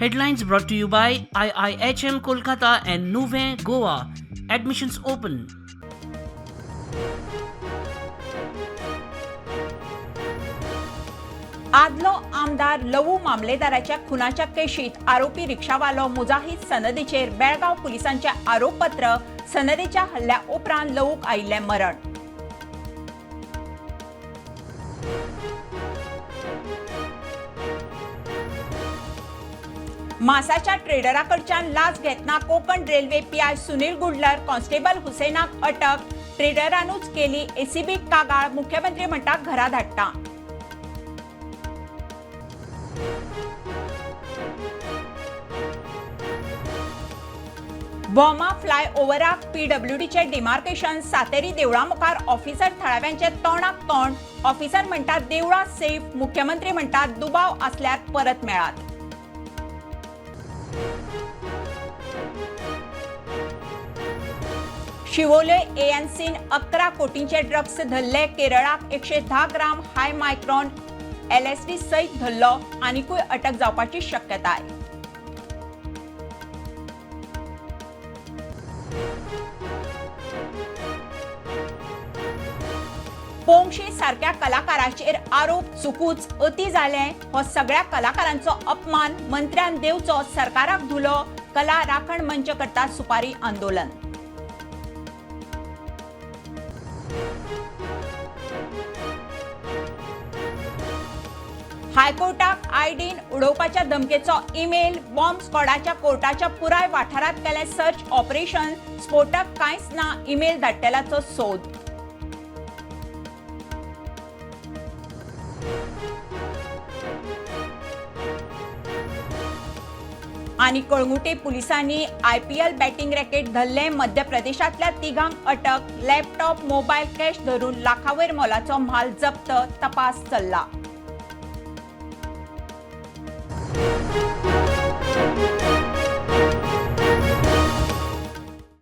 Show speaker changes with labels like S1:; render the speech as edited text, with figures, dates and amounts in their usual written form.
S1: Headlines brought to you by IIHM Kolkata and Nuvem Goa. Admissions open.
S2: आदलो आमदार लवू मामलेदाराच्या खुनाच्या केशीत आरोपी रिक्षावालो Mujahid सनदीचेर Belgaum पुलिसांचे आरोपपत्र. सनदीच्या हल्ल्या उपरांत लवूक आयिल्लें मरण. मासाच्या ट्रेडराकडच्यान लाच घेतना Konkan railway PI Sunil Gudlar, constable हुसेनाक अटक. ट्रेडरानूच केली एसीबीक कागाळ. मुख्यमंत्री म्हणटा घरा धाडटा. भोमा फ्लायओव्हराक पीडब्ल्यूडीचे डिमार्केशन. सातेरी देवळा मुखार ऑफिसर थळाव्यांचे तोंडाक तोंड. ऑफिसर म्हणटात देवळां सेफ, मुख्यमंत्री म्हणटात दुबाव आसल्यार परत मेळात. शिवोले एएनसीन 11 कोटींचे ड्रग्स धरले. केरळाक 110 ग्राम हाय मायक्रॉन एलएसडी सयत धरलो. आनिकूय अटक जावपाची शक्यताय. पोंगशी सारक्या कलाकाराचेर आरोप चुकूच, अती जालें, हो सगळ्या कलाकारांचो अपमान. मंत्र्यान देवचो, सरकाराक धुलो. कला राखण मंच करता सुपारी आंदोलन. हायकोर्टाक आयडीन उडोवपाच्या धमकेचो ईमेल. बॉम्ब स्क्वॉडाच्या कोर्टाच्या पुराय वाठारांत केलें सर्च ऑपरेशन. स्फोटक कांयच ना. ईमेल धाडटल्याचो सोद. आनी कळंगुटे पुलिसांनी आयपीएल बॅटिंग रॅकेट धरलें. मध्य प्रदेशांतल्या तिगांक अटक. लॅपटॉप, मोबायल, कॅश धरून लाखावयर मोलाचो म्हाल जप्त. तपास चल्ला.